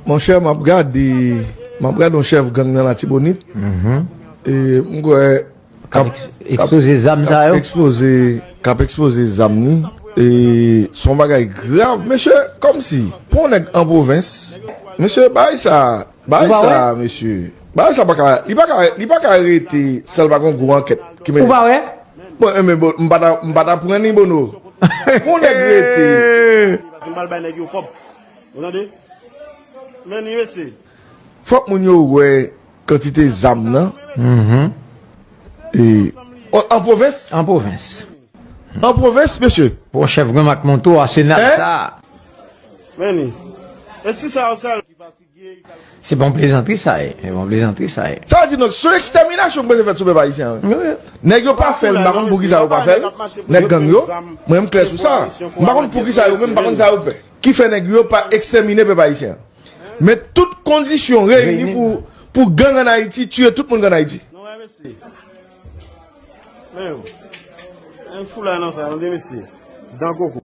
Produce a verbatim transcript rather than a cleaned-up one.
Monchè, m ap gade, m ap gade yon chèf gang nan Latibonit. E, m kwè k ap ekspoze zam sa yo. K ap ekspoze, k ap ekspoze zam ni. E, se yon bagay grav, mesye, kòmsi, pou yon nèg an pwovens, mesye, bagay sa, bagay sa, mesye, bagay sa pa ka, li pa ka, li pa ka rete san l pa gen yon gwo ankèt ki mennen. Ou pa wè? Bon, enben, bon, m pa ta, m pa ta pran ni, Bono. Pou yon nèg rete. Paske m pral bay nèg yo kòb. Ou tande? Men ni mesye. Fòk moun yo wè kantite zam nan. E, an, an pwovens? An pwovens. An pwovens, mesye. Pou yon chèf gang ak moto, asenal sa. Men ni. E si sa yo sèl ki fatige. Se pa yon plezantri sa ye. Se pa yon plezantri sa ye. Sa vle di, donk, se yon ekstèminasyon k bezwen fèt sou pèp ayisyen an. Wi, wi. Nèg yo pa fè l, m pa konn poukisa yo pa fè l. Nèg gang yo, mwen, m klè sou sa. M pa konn poukisa yo menm, m pa konn sa yo pè. Ki fè nèg yo pa ekstèmine pèp ayisyen an. Men tout kondisyon reyini pou, pou gang ann Ayiti tiye tout moun k ann Ayiti. Nou wè, mesye. Men yo. Ann foula nan sa, tande, mesye. Dan koko.